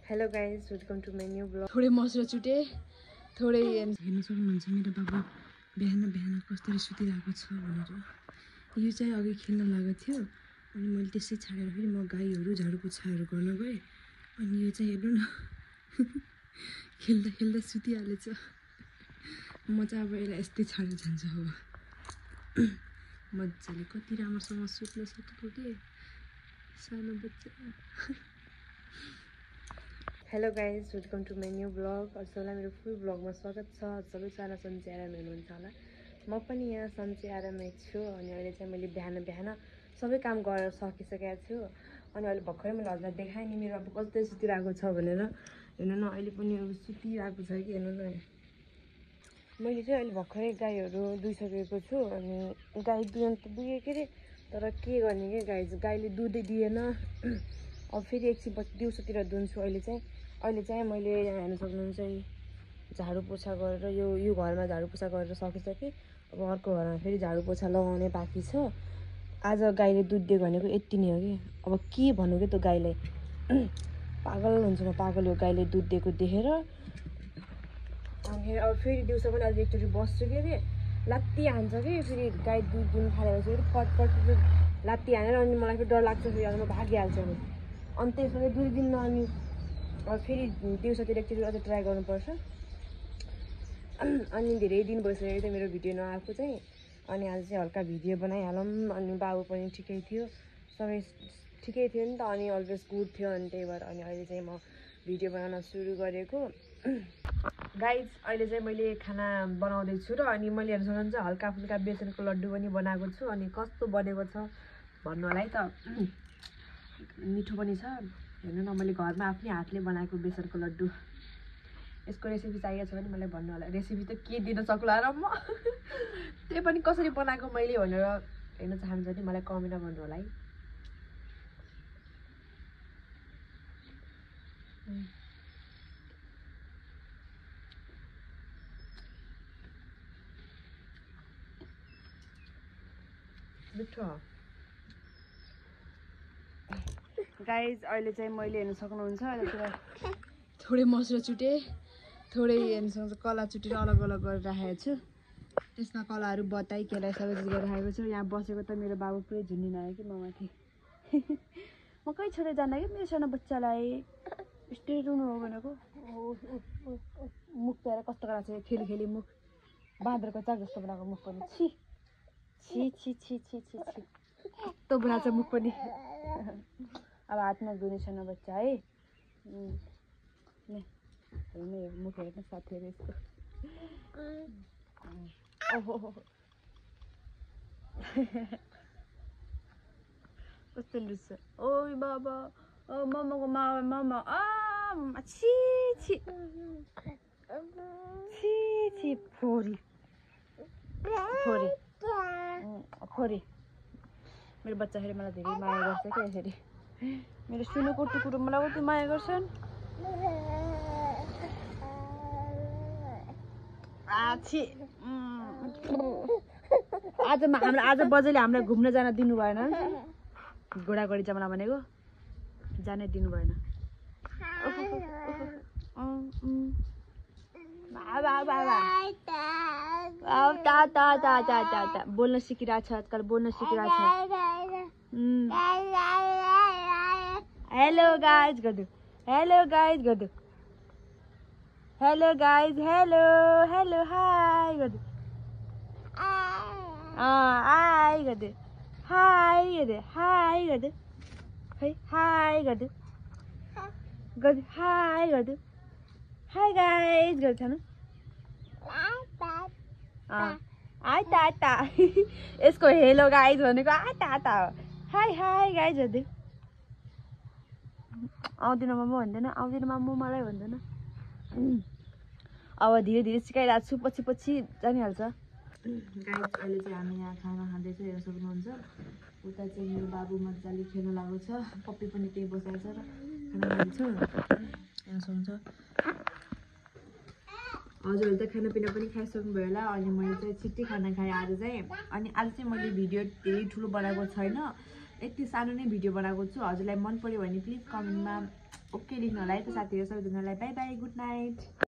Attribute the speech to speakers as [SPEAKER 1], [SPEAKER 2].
[SPEAKER 1] Hello guys welcome to my new vlog
[SPEAKER 2] थोड़े मसुरा चुटे थोड़े हेर्न सक्नुहुन्छ मेरो बाबु बिहान बिहान कसरी सुतिरहेको छ भनेर यो चाहिँ अघि खेल्न लागेको थियो अनि मैले त्यसै छाडेर फेरि म गाईहरू झाडु पोछाहरू गर्न गएँ अनि यो चाहिँ हेर्नु न खेल्दा खेल्दा सुतिहालेछ म चाहिँ अब यसलाई यस्तै छाडेर जान्छु अब मजाले कति राम्रोसँग सुत्न सक्यो के सानो बच्चा
[SPEAKER 1] hello guys welcome to my new vlog सबैलाई मेरो फुल ब्लगमा स्वागत छ सबैजना सन्चै आरामै हुनुहुन्छ होला म पनि यहाँ सन्चै आरामै छु अनि अहिले चाहिँ मैले बिहान बिहान सबै काम गरेर सकिसकेको छु अनि अहिले भर्खरै मैले हजुरलाई देखाएँ नि मेरो अब कस्तै सुतिरहेको छ भनेर हेर्नु न अहिले पनि अब सुतिरहेको छ कि हेर्नु न मैले चाहिँ अहिले भर्खरै गाईहरू दुइसकेको छु अनि गाई दुहुन त दुहेँ के अरे तर के गर्ने के गाईले दुधै दिएन अब फेरि एकछिन पछि दिउँसोतिर दुन्छु अहिले चाहिँ मैले यहाँ हेर्न सक्नुहुन्छ झाडु पोछा गरेर यो घरमा झाडु पोछा गरेर सकिसकेँ अब अर्को घरमा फेरि झाडु पोछा लगाउने बाँकी छ आज गाईले दुध दियो भनेको यति नै हो कि अब के भन्नु के त्यो गाईलाई पागल हुन्छ म पागल हो गाईले दुध दिएको देखेर अनि अब फेरि दिउँसो पनि अझै एकचोटि बस्छु के अरे लात्ती हान्छ कि फेरि गाई दुध दिनु थालेपछि फेरि पटपट लात्ती हानेर अनि मलाई फेरि डर लाग्छ फेरि अनि म भागिहाल्छु अनि त्यसपछि 2 दिनमा अनि अब फेरि दिउँसोतिर एकचोटि अझै ट्राई गर्नुपर्छ अनि धेरै दिन भइसक्यो थियो मेरो भिडियो नआएको चाहिँ अनि आज चाहिँ हल्का भिडियो बनाइहालौँ अनि बाबु पनि ठिकै थियो सबै ठिकै थियो नि त अनि अलवेज गुड थियो अनि त्यही भएर अनि अहिले चाहिँ म भिडियो बनाउन सुरु गरेको गाइज अहिले चाहिँ मैले खाना बनाउँदैछु र अनि मैले हेर्न सक्नुहुन्छ हल्का फुल्का बेसनको लड्डु पनि बनाएको छु अनि कस्तो बनेको छ भन्नु होला है त मिठो पनि छ हेर्नु न मैले घरमा आफ्नै हातले बनाएको बेसनको लड्डु यसको रेसिपी चाहिएको छ भने मलाई भन्नु होला रेसिपी त के दिन सक्ला र म त्यही पनि कसरी बनाएको मैले भनेर हेर्न चाहनुहुन्छ भने मलाई कमेन्टमा भन्नु होला है मिठो गाइज अहिले चाहिँ मैले हेर्न सक्नुहुन्छ
[SPEAKER 2] थोड़े मसुरा चुटे थोड़े हेर्न सक्नुहुन्छ कला चुटेर अलग अलग गरेर राखेको छु त्यसमा कलाहरू बताइ केलाई सबै चिज गरेर राखेको छु यहाँ बसेको त मेरो बाबु पुरै झुन्डिन आयो कि म माथि म कहीँ छोडेर जान्न कि मेरो सानो बच्चालाई यस्तै रुनु हो भनेको मुख हेरेर कस्तो गराएको छ खेली खेली मुख बाँदरको चाक जस्तो बनाएको मुख पनि छि छि छि छि छि छि छि कस्तो बनाएको छ मुख पनि अब हातमा धुने सानो बच्चा है हेर्नु मुख हेर्नु साथीहरू यस्तो कस्तो लुच्छ ओ बाबा ओ मम्माको मम्मा छि छि छि छि फोरी फोरी फोरी मेरो बच्चाखेरि मलाई धेरै माया गर्छ क्या यसरी मेरो सुनुको टुकुरो मलाई कति माया गर्छन् आज बजेले हामीलाई घुम्न जान दिनु भएन घोडाघोडी जमाना भनेको जानै दिनु भएन बोल्न सिकिरहेको छ आजकल बोल्न सिकिरहेको छ हेलो गाइज गर्दु हेलो गाइज गर्दु hello guys hello hello hi गर्दु हाई गर्दु हाई गर्दु हाई गर्दु है हाई गर्दु गर्दु हाई गर्दु हाई गाइज गर्दु थाहा आइता आइता यसको हेलो गाइज भनेको आइता आइता हो हाई हाई गाइज गर्दु आउँदिन मम्मा भन्दैन आउँदिन मम्मा मलाई भन्दैन अब धीरे धीरे सिकाइरहेको छु पछि पछि जानिहाल्छ गाइज अहिले चाहिँ हामी यहाँ खाना खाँदैछ हेर्न सक्नुहुन्छ उता चाहिँ मेरो बाबु मजाले खेल्न लागेको छ पप्पी पनि त्यही बसेको छ र खाना खान्छ हेर्न सक्नुहुन्छ हजुरहरूले त खानापिना पनि खाइसक्नुभयो होला अनि मैले चाहिँ छिट्टै खाना खाएँ आज चाहिँ अनि आज चाहिँ मैले भिडियो धेरै ठुलो बनाएको छैन
[SPEAKER 1] यति सानो नै भिडियो बनाएको छु। हजुरलाई मन पर्यो भने प्लिज कमेन्टमा ओके लेख्नु होला है त साथीहरू। सबैजनालाई बाई बाई, गुड नाइट।